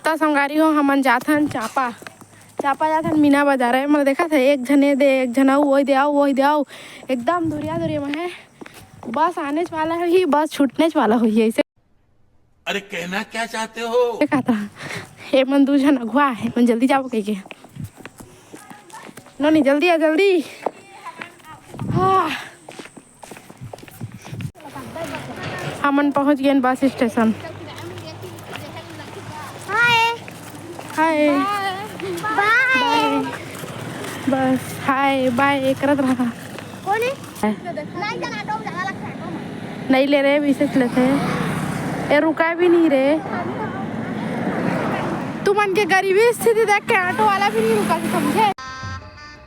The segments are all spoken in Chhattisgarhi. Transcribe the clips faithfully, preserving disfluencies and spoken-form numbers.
त संगवारी हो, हमन जाथन चांपा, चांपा जाथन मीना बाजार। ए, मोला देखत हे, एक झन ए दे, एक झन अउ, ओई दे अउ, ओई दे अउ, एकदम दुरिया दुरिया में हे। बस आनेच वाला होही, बस छूटनेच वाला होही, ऐसे। अरे, कहना क्या चाहते हो? देखत रहा, ए मन दू झन अगुवा हे, मन जल्दी जाबो कहिके। नोनी, जल्दी आ, जल्दी। हाँ। हमन पहुंच गेन बस स्टेशन। हाय। हाय। बाय। बाय। बस हाय बाय करत रहा। कोन हे? हाय। नहीं जाना, ऑटो में जाना लगता है, ऑटो में। नहीं ले रे, विशेष लेते हैं। ए, रुका भी नहीं रे। तुमन के गरीबी स्थिति देख के ऑटो वाला भी नहीं रुका, समझे?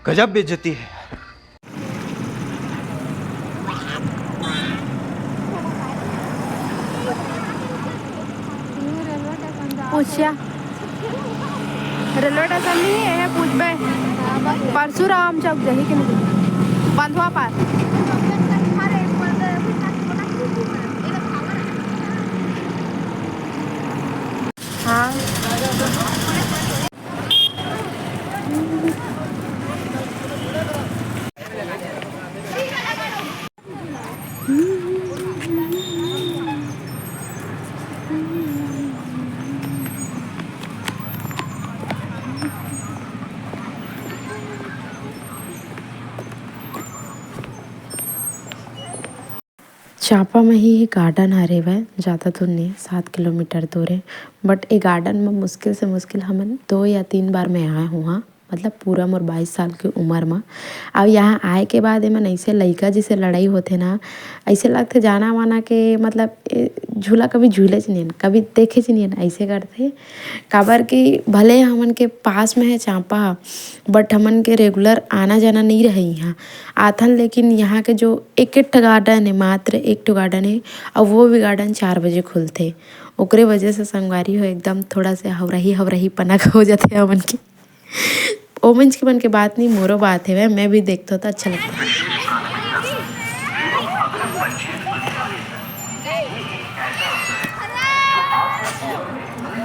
गजब बेइज्जती है। पूछिया, रेलवे स्टेशन नहीं है, पूछबे। परशुराम चौक जाही कि नहीं? बंधवा पार। हाँ। चांपा में ही एक गार्डन हरे हवय, जादा दूर नहीं, सात किलोमीटर दूर है। But ए गार्डन में मुश्किल से मुश्किल हमन दो या तीन बार मैं आए हुआ, मतलब पूरा मोर बाईस साल के उम्र में। अब यहाँ आए के बाद एमन ऐसे लइका जैसे लड़ाई होथे ना, ऐसे लगथे जाना वाना के, मतलब, ए, झूला कभी झूलेच नहीं, कभी देखेच नहीं, ऐसे करथे। काबर कि भले हमन के पास में है चांपा, but हमन के regular आना जाना नहीं रहे यहाँ। आथन, लेकिन यहाँ के जो एक एक ठो गार्डन है, मात्र एक ठो गार्डन है, और वो भी गार्डन चार बजे खुलथे। ओकरे वजह से संगवारी हो एकदम थोड़ा से हवरही हवरही पना हो जाथे हमन के। ओमन के मन के बात नहीं, मोरो बात है, मैं भी देखता तो अच्छा लगता।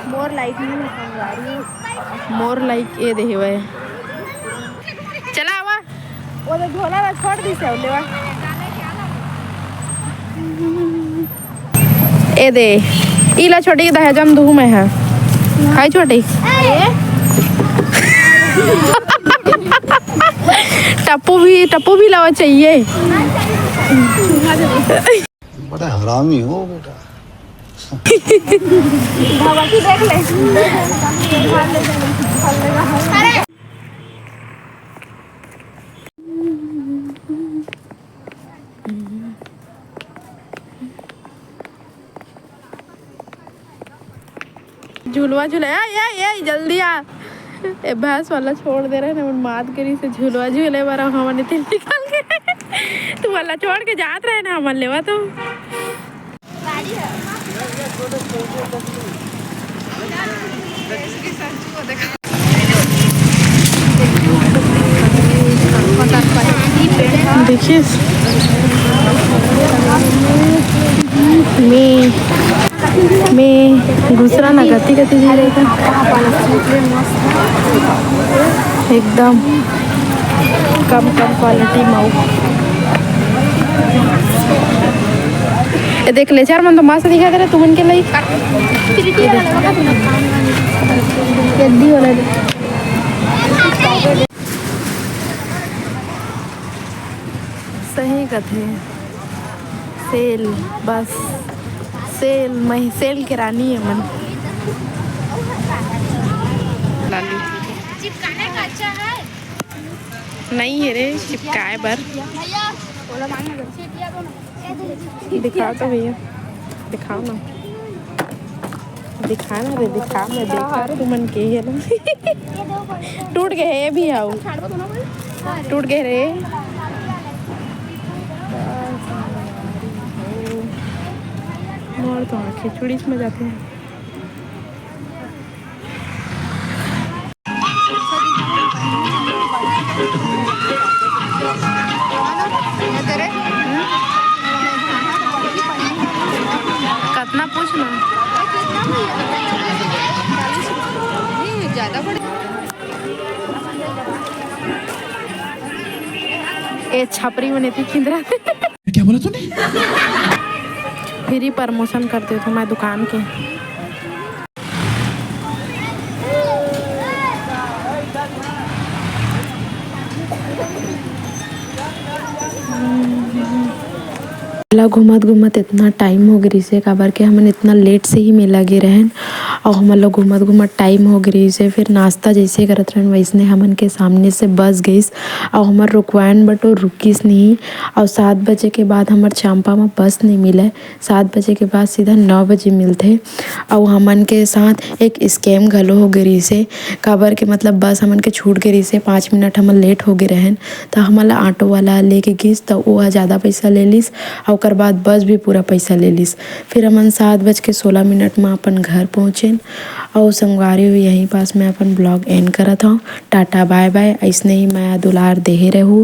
मोर लाइक नहीं है संगवारी, मोर लाइक ये दे हवय। चला आवा। वो तो झोला ला छोड़ दिस है, लेवा। ए दे, इला छोटी के दहेजम दुहू में है। हाय छोटी। टप्पू भी, टप्पू भी लावा चाहिए। बड़ा हरामी हो बेटा। भगवती देख ले। झुलवा झूले, ए, ए, ए, जल्दी आ। ए, भैंस वाला छोड़ दे रहे ना, मन मात करी से झुलवा झूले बर हमन इतने निकल गए। तू वाला छोड़ के जात रहे ना, हमन लेवा तो। देखिए, मैं, मैं घुसरा ना गति गति जी रहेगा। एकदम कम, कम क्वालिटी माऊ। ये देख ले, चार मन तो मस्त दिखा दे रहे तुमन के लाइक। गद्दी वाला दे। सही कथे। सेल, बस सेल, मैं सेल के रानी है मन। लाली। नहीं है रे, चिपकाए बर। दिखाओ तो भैया, दिखाओ ना, दिखा ना रे, दिखा, मैं देखा तुमन के है ना। टूट गए है भी, आओ, टूट गए रे। मोर तो आँखें चुड़ीच में जाते हैं। कतना पूछ ना? ए छपरी मन एती खिंदरा। क्या बोला तूने? फ्री प्रमोशन कर देथों मैं दुकान के। मेला घूमत घूमत इतना टाइम हो गे रहिसे, काबर के हमन इतना लेट से ही मेला गे रहेन। अउ हमन ला घूमत घूमत टाइम हो गे रहिसे। फिर नाश्ता जैसे करत रहेन, वैसने हमन के सामने से बस गइस, अउ हमर रुकवाएन बट वो रुकिस नहीं। अउ सात बजे के बाद हमर चांपा म बस नहीं मिले। सात बजे के बाद सीधा नौ बजे मिलथे। अउ हमन के साथ एक स्कैम घलो हो गे रहिसे, काबर के मतलब बस हमन के छूट गे रहिसे, पाँच मिनट हमन लेट हो गे रहेन, त हमन ला ऑटो वाला लेके गिस, त वो ह ज़्यादा पैसा ले लिस, अउ ओकर बाद बस भी पूरा पैसा ले लिस। फिर हमन सात बज के सोलह मिनट म अपन घर पहुँचेन। अउ संगवारी हो, यहीं पास मैं अपन ब्लॉग एंड करत हौं। टाटा बाय बाय। ऐसने ही मया दुलार देहे रहू।